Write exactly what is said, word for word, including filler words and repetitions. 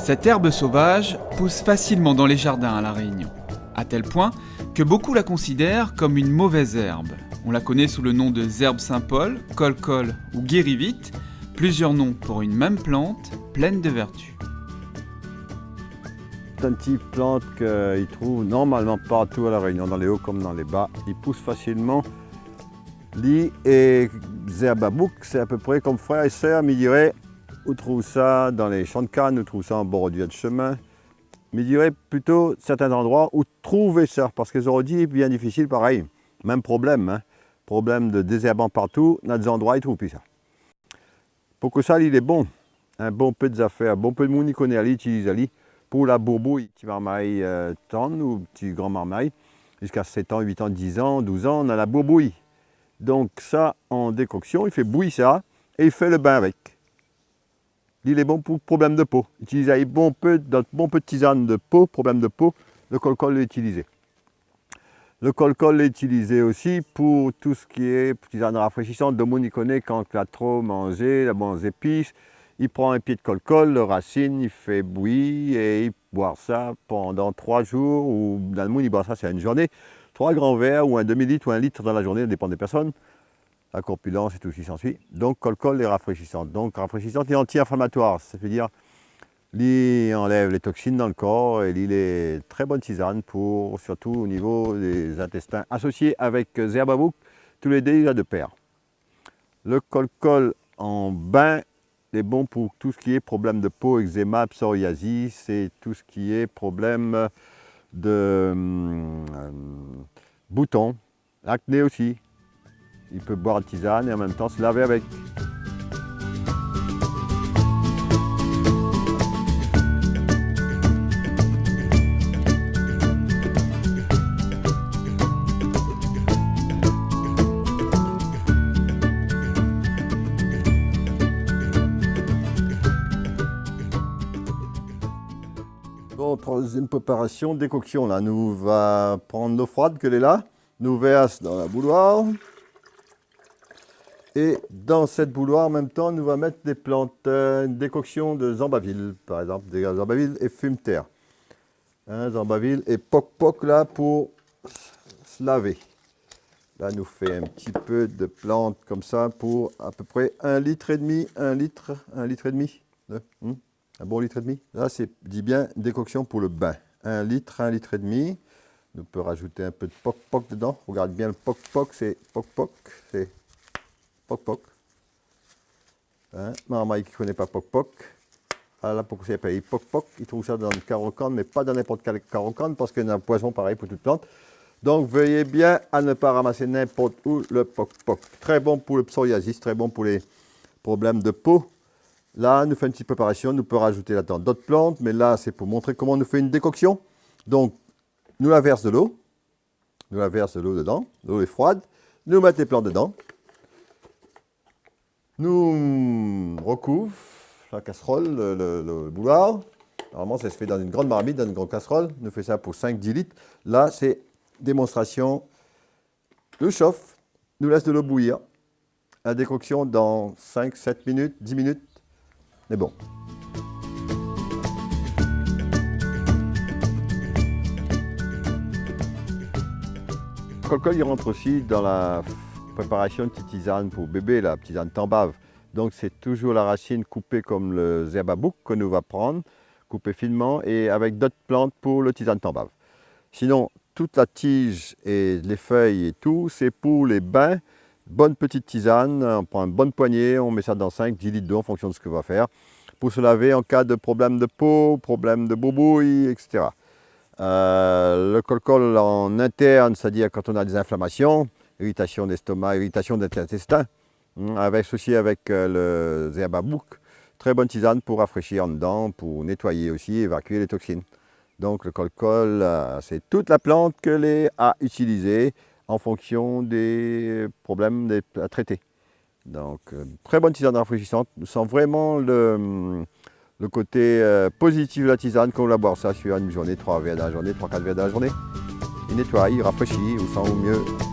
Cette herbe sauvage pousse facilement dans les jardins à La Réunion, à tel point que beaucoup la considèrent comme une mauvaise herbe. On la connaît sous le nom de zèrb Saint-Paul, kolkol ou guéri-vit, plusieurs noms pour une même plante pleine de vertus. C'est un type de plante qu'on trouve normalement partout à La Réunion, dans les hauts comme dans les bas. Il pousse facilement. Li é zèrb a bouk, c'est à peu près comme frère et sœur, mi diré. Ou trouv sa dan lé shan kann, ou trouv sa an bordir de shemin. Mi diré plito sèrtin zandroi ou trouv sa, parske zordi lé bien difisil parèy. Mèm problèm, in. Problèm de dézèrbman partou, na dé zandroi i trouv pi sa. Pou ke sa, li lé bon. In bonpé de zafèr, bonpé de moun i koné ali, i itiliz ali pou la bourbouy, ti marmay, euh, tann ou ti gran marmay, ziska sèt an, uit an, diz an, douz an, na la bourbouy. Donk sa, an dékoksion, i fé bouy sa é i fé le bin avèk. Li lé bon pou problèm de po. Itiliz ali bonpé, dan bonpé de tizane de po, problèm de po, le kolkol lé itilizé. Le kolkol lé itilizé osi pou tout sak lé tizane rafréchisan. Demoun i koné kan la tro manzé, la manz zépis, i pran in pié de kolkol, le rasine, i fé bouyi é i boir sa pandan troi zour, ou demoun i boir sa, sé in zourné. Troi gran vèr ou in demi lit ou in lit dan la zourné, sa dépan dé pèrsone. La korpilans é tout sak i sansui. Donk, kolkol lé rafréchisan. Donk, rafréchisan é anti-inflamatoir, sétadir li anlèv lé toksin dan le kor é li lé trè bone tizane pou, sirtou o nivo dé zintèstin, asosié avèk, euh, zèrb a bouk, tou lé dé i va de pèr. Le kolkol an bin, lé bon pou tout sak lé problèm de po, eczéma, psoriasis, é tout sak lé problèm de, euh, bouton, lakné osi. I pé boir tizane é an mèm tan se lavé avèk. Bon, troizièm préparasion, dékoksion la. Nou va pran lo froid ke lé la. Nou vèrs dan la bouloir. É dan sèt bouloir, an mèm tan, nou va mèt dé plant, euh, in dékoksion de zanbavil, par égzanp, dé zanbavil é fimtèr. In, zanbavil é pok-pok la pou s-, se lavé. La, nou fé in ti pé de plant konmsa pou apépré in lit é demi, in lit, in lit é demi, in, hmm. In bon lit é demi. La, sé, di bien, dékoksion pou le bin. In lit, in lit é demi. Nou pé razout in pé de pok-pok dedan. Rogard bien le pok-pok, sé pok-pok, sé pok-pok. In, marmay ki koné pa pok-pok. Ala pou ké sé pèy pok-pok. I trouv sa dan le karo kann, mé pa dan ninport kèl karo kann, parske na poison parèy pou tout plant. Donk, vèyé bien a ne pa ramasé ninport ousa le pok-pok. Trè bon pou le psoriasis, trè bon pou lé problèm de po. La, nou fé in ti préparasion, nou pé razout ladan dot plant, mé la, sé pou montré koman nou fé in dékoksion. Donk, nou la vèrs de lo, nou la vèrs de lo dedan, lo lé froid, nou mèt lé plant dedan, nou, mm, rokouv la kasrol, le, le, le bouloir. Normalman, sa se fé dan in gran marmit, dan in gran kasrol. Nou fé sa pou sink, dis lit. La, sé démonstrasion. Nou shof, nou lès de lo bouyir. La dékoksion dan sink, sèt minit, dis minit, lé bon. Kolkol, li rant osi dan la f-, préparasion de ti tizane pou bébé, la tizane tanbav. Donk, sé touzour la rasine koupé konm le zèrb a bouk ke nou va pran, koupé finman, é avèk dot plant pou le tizane tanbav. Sinon, tout la tij é lé fèy é tout, sé pou lé bin, bone ti tizane, on pran in bone poigné, on mèt sa dan sink, dis lit dolo, an fonksion de sak ou va fèr, pou se lavé an ka de problèm de po, problèm de bourbouy, et cetera. Euh, le kolkol an intèrn, sétadir kan ou na dé zinflamasion, iritasion d'lèstoma, iritasion de l'intèstin, Hmm, avèk, asosyé avèk, euh, le zèrb a bouk. Trè bone tizane pou rafréshi andan, pou nétoiyé osi, évakié lé toksin. Donk, le kolkol, euh, sé tout la plant ke lé a itilizé an fonksion dé problèm dé, a trété. Donk, euh, trè bone tizane rafréshisant. Nou san vréman le, hmm, le koté, euh, pozitif de la tizane, kan ou la boir sa sir in zourné, troi vèr dan la zourné, troi, kat vèr dan la zourné. I nétoiy, i rafréshi, ou san ou myé.